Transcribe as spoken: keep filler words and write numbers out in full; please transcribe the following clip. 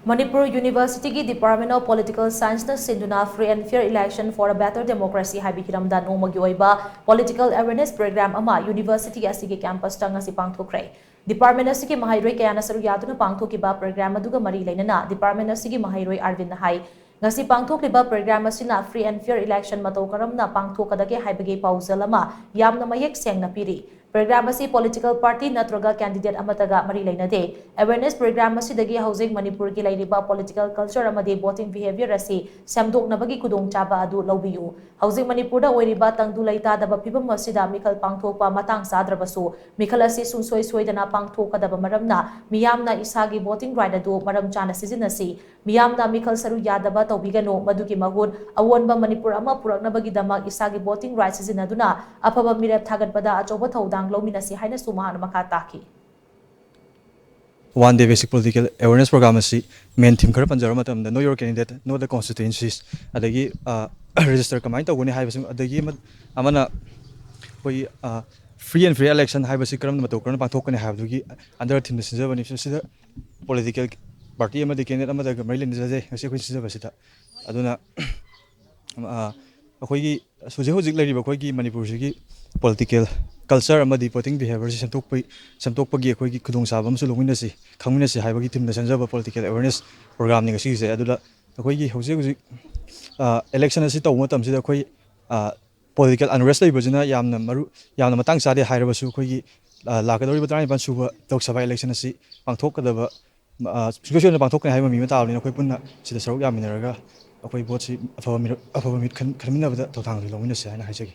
ꯃꯅꯤꯄꯨꯔ ꯌꯨꯅꯤꯚꯔꯁꯤꯇꯤꯒꯤ Department of Political Scienceꯅ ꯁꯤꯟꯗꯨꯅ Free and Fair Election for a Better Democracy ꯍꯥꯏꯕ ꯍꯤꯔꯝꯗ ꯅꯣꯡꯃꯒꯤ ꯑꯣꯏꯕ political awareness program ꯑꯃ ꯌꯨꯅꯤꯚꯔꯁꯤꯇꯤ ꯑꯁꯤꯒꯤ campusꯇ ꯉꯁꯤ ꯄꯥꯡꯊꯣꯛꯈ꯭ꯔꯦ꯫ Department ꯑꯁꯤꯒꯤ ꯃꯍꯩꯔꯣꯏ ꯀꯌꯥꯅ ꯁꯔꯨꯛ ꯌꯥꯗꯨꯅ ꯄꯥꯡꯊꯣꯛꯈꯤꯕ program ꯑꯗꯨꯒ ꯃꯔꯤ ꯂꯩꯅꯅ department ꯑꯁꯤꯒꯤ ꯃꯍꯩꯔꯣꯏ ꯑꯥꯔꯕꯤꯟꯅ ꯍꯥꯏ, ꯉꯁꯤ ꯄꯥꯡꯊꯣꯛꯂꯤꯕ program ꯑꯁꯤꯅ free and fair election ꯃꯇꯧ ꯀꯔꯝꯅ ꯄꯥꯡꯊꯣꯛꯀꯗꯒꯦ ꯍꯥꯏꯕꯒꯤ ꯄꯥꯎꯖꯦꯜ ꯑꯃ ꯌꯥꯝꯅ ꯃꯌꯦꯛ ꯁꯦꯡꯅ ꯄꯤꯔꯤ꯫ Program ꯑꯁꯤ political party ꯅꯠꯇ꯭ꯔꯒ candidate ꯑꯃꯠꯇꯒ ꯃꯔꯤ ꯂꯩꯅꯗꯦ꯫ Awareness program ꯑꯁꯤꯗꯒꯤ ꯍꯧꯖꯤꯛ ꯃꯅꯤꯄꯨꯔꯒꯤ ꯂꯩꯔꯤꯕ political culture ꯑꯃꯗꯤ voting behavior ꯑꯁꯤ ꯁꯦꯝꯗꯣꯛꯅꯕꯒꯤ ꯈꯨꯗꯣꯡꯆꯥꯕ ꯑꯗꯨ ꯂꯧꯕꯤꯌꯨ꯫ ꯍꯧꯖꯤꯛ ꯃꯅꯤꯄꯨꯔꯗ ꯑꯣꯏꯔꯤꯕ ꯇꯪꯗꯨ ꯂꯩꯇꯥꯗꯕ ꯐꯤꯕꯝ ꯑꯁꯤꯗ ꯃꯤꯈꯜ ꯄꯥꯡꯊꯣꯛꯄ ꯃꯇꯥꯡ ꯆꯥꯗ꯭ꯔꯕꯁꯨ, ꯃꯤꯈꯜ ꯑꯁꯤ ꯁꯨꯡꯁꯣꯏ ꯁꯣꯏꯗꯅ ꯄꯥꯡꯊꯣꯛꯀꯗꯕ ꯃꯔꯝꯅ ꯃꯤꯌꯥꯝꯅ ꯏꯁꯥꯒꯤ voting right ꯑꯗꯨ ꯃꯔꯝ ꯆꯥꯅ ꯁꯤꯖꯤꯟꯅꯁꯤ꯫ ꯃꯤꯌꯥꯝꯅ ꯃꯤꯈꯜ ꯁꯔꯨꯛ ꯌꯥꯗꯕ ꯇꯧꯕꯤꯒꯅꯨ꯫ ꯃꯗꯨꯒꯤ ꯃꯍꯨꯠ ꯑꯑꯣꯟꯕ ꯃꯅꯤꯄꯨꯔ ꯑꯃ ꯄꯨꯔꯛꯅꯕꯒꯤꯗꯃꯛ ꯏꯁꯥꯒꯤ voting right ꯁꯤꯖꯤꯟꯅꯗꯨꯅ ꯑꯐꯕ ꯃꯤꯔꯦꯞ ꯊꯥꯒꯠꯄꯗ ꯑꯆꯧꯕ ꯊꯧꯗꯥꯡ ꯂꯧꯃꯤꯟꯅꯁꯤ ꯍꯥꯏꯅꯁꯨ ꯃꯍꯥꯛꯅ ꯃꯈꯥ ꯇꯥꯈꯤ꯫ One day basic political awareness program ꯑꯁꯤ main theme ꯈꯔ ꯄꯟꯖꯔꯕ ꯃꯇꯝꯗ Know Your Candidate, Know the Constituencies, ꯑꯗꯒꯤ register ꯀꯃꯥꯏꯅ ꯇꯧꯒꯅꯤ ꯍꯥꯏꯕꯁꯤ, ꯑꯗꯒꯤ ꯑꯃ- ꯑꯃꯅ ꯑꯩꯈꯣꯏꯒꯤ free and fair election ꯍꯥꯏꯕꯁꯤ ꯀꯔꯝꯅ ꯃꯇꯧ ꯀꯔꯝꯅ ꯄꯥꯡꯊꯣꯛꯀꯅꯤ ꯍꯥꯏꯕꯗꯨꯒꯤ under themeꯗ ꯁꯤꯟꯖꯕꯅꯤ꯫ ꯁꯤꯗ political party ꯑꯃꯗꯤ candidate ꯑꯃꯠꯇꯒ ꯃꯔꯤ ꯂꯩꯅꯖꯗꯦ ꯉꯁꯤ ꯑꯩꯈꯣꯏ ꯁꯤꯟꯖꯕꯁꯤꯗ꯫ ꯑꯗꯨꯅ ꯑꯩꯈꯣꯏꯒꯤ ꯍꯧꯖꯤꯛ ꯍꯧꯖꯤꯛ ꯂꯩꯔꯤꯕ ꯑꯩꯈꯣꯏꯒꯤ ꯃꯅꯤꯄꯨꯔꯁꯤꯒꯤ political culture ꯑꯃꯗꯤ voting behaviorꯁꯤ ꯁꯦꯝꯗꯣꯛꯄꯒꯤ ꯁꯦꯝꯗꯣꯛꯄꯒꯤ ꯑꯩꯈꯣꯏꯒꯤ ꯈꯨꯗꯣꯡꯆꯥꯕ ꯑꯃꯁꯨ ꯂꯧꯃꯤꯟꯅꯁꯤ, ꯈꯪꯃꯤꯟꯅꯁꯤ ꯍꯥꯏꯕꯒꯤ themeꯗ ꯁꯦꯝꯖꯕ political awareness programꯅꯤ ꯉꯁꯤꯒꯤꯁꯦ꯫ ꯑꯗꯨꯗ ꯑꯩꯈꯣꯏꯒꯤ ꯍꯧꯖꯤꯛ ꯍꯧꯖꯤꯛ election ꯑꯁꯤ ꯇꯧꯕ ꯃꯇꯝꯁꯤꯗ ꯑꯩꯈꯣꯏ political unrest ꯂꯩꯕꯁꯤꯅ ꯌꯥꯝꯅ ꯃꯔꯨ ꯌꯥꯝꯅ ꯃꯇꯥꯡ ꯆꯥꯗꯦ ꯍꯥꯏꯔꯕꯁꯨ, ꯑꯩꯈꯣꯏꯒꯤ ꯂꯥꯛꯀꯗꯧꯔꯤꯕ ꯇꯔꯥꯅꯤꯄꯥꯟ ꯁꯨꯕ Lok Sabha election ꯑꯁꯤ ꯄꯥꯡꯊꯣꯛꯀꯗꯕ ꯁꯨꯡꯁꯣꯏ ꯁꯣꯏꯗꯅ ꯄꯥꯡꯊꯣꯛꯀꯅꯤ ꯍꯥꯏꯕ ꯃꯤ ꯑꯃ ꯇꯥꯕꯅꯤꯅ ꯑꯩꯈꯣꯏ ꯄꯨꯟꯅ ꯁꯤꯗ ꯁꯔꯨꯛ ꯌꯥꯃꯤꯟꯅꯔꯒ ꯑꯩꯈꯣꯏ voteꯁꯤ ꯑꯐꯕ ꯃꯤꯔꯛ ꯑꯐꯕ ꯃꯤꯠ ꯈꯟ- ꯈꯟꯃꯤꯟꯅꯕꯗ ꯊꯧꯗꯥꯡꯁꯨ ꯂꯧꯃꯤꯟꯅꯁꯤ ꯍꯥꯏꯅ ꯍꯥꯏꯖꯒꯦ꯫